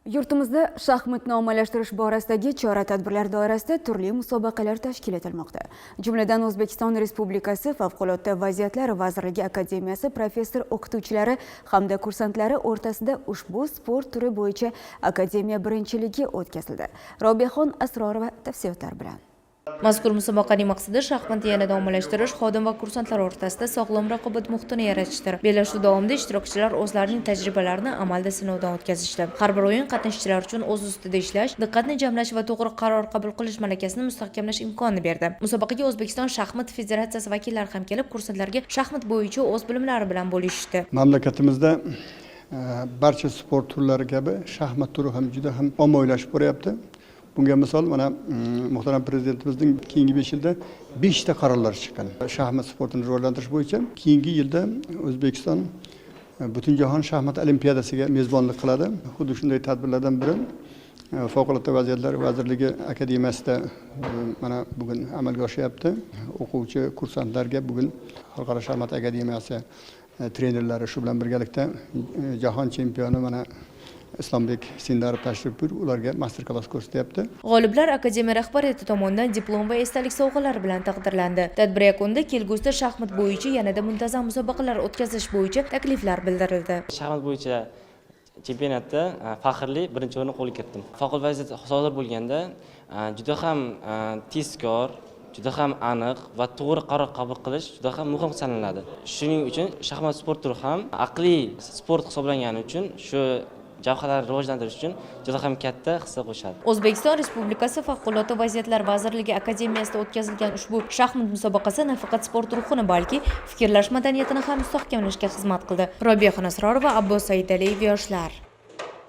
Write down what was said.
Yurtimizda shaxmatni ommalashtirish borasidagi chora-tadbirlar doirasida turli musobaqalar tashkil etilmoqda. Jumladan, O'zbekiston Respublikasi Favqulodda vaziyatlar vazirligi akademiyasi professor o'qituvchilari hamda kursantlari o'rtasida ushbu sport turi bo'yicha akademiya birinchiligi o'tkazildi. Robiyaxon Asrorova tafsilotlar bilan. Mazkur musobaqaning maqsadi shaxmatni yanada ommalashtirish, xodim va kursantlar o'rtasida sog'lom raqobat muhitini yaratishdir. Bellashuv davomida ishtirokchilar o'zlarining tajribalarini amalda sinovdan o'tkazishdi. Har bir o'yin qatnashchilar uchun o'z ustida ishlash, diqqatni jamlash va to'g'ri qaror qabul qilish malakasini mustahkamlash imkonini berdi. Musobaqaga O'zbekiston shaxmat federatsiyasi vakillari ham kelib, kursantlarga shaxmat bo'yicha o'z bilimlari bilan bo'lishishdi. Mamlakatimizda barcha sport turlari kabi shaxmat turi ham juda ham ommaviylashib boryapti. Bunga misol mana muhtaram prezidentimizning keyingi 5 yilda beshta qarorlari chiqqan shaxmat sportini rivojlantirish bo'yicha. Keyingi yilda O'zbekiston Butunjahon shaxmat olimpiadasiga mezbonlik qiladi. Xuddi shunday tadbirlardan biri Favqulodda vaziyatlar vazirligi akademiyasida mana bugun amalga oshyapti. O'quvchi kursantlarga bugun Xalqaro shaxmat akademiyasi trenerlari, shu bilan birgalikda jahon chempioni mana Islombek Sindarov tashrif buyurib, ularga master klass ko'rsatyapti. G'oliblar akademiya rahbariyati tomonidan diplom va esdalik sovg'alari bilan taqdirlandi. Tadbir yakunida kelgusida shaxmat bo'yicha yanada muntazam musobaqalar o'tkazish bo'yicha takliflar bildirildi. Shaxmat bo'yicha chempionatda faxrli birinchi o'rinni qo'lga kiritdim. Favqulodda vaziyat sodir bo'lganda juda ham tezkor, juda ham aniq va to'g'ri qaror qabul qilish juda ham muhim sanaladi. Shuning uchun shaxmat sport turi ham aqliy sport hisoblangani uchun shu jabhalarni rivojlantirish uchun juda ham katta hissa qo'shadi. O'zbekiston Respublikasi Favqulodda vaziyatlar vazirligi akademiyasida o'tkazilgan ushbu shaxmat musobaqasi nafaqat sport ruhini, balki fikrlash madaniyatini ham mustahkamlashga xizmat qildi. Robiya Asrorova, Abbos Saidaliyev, "Yoshlar".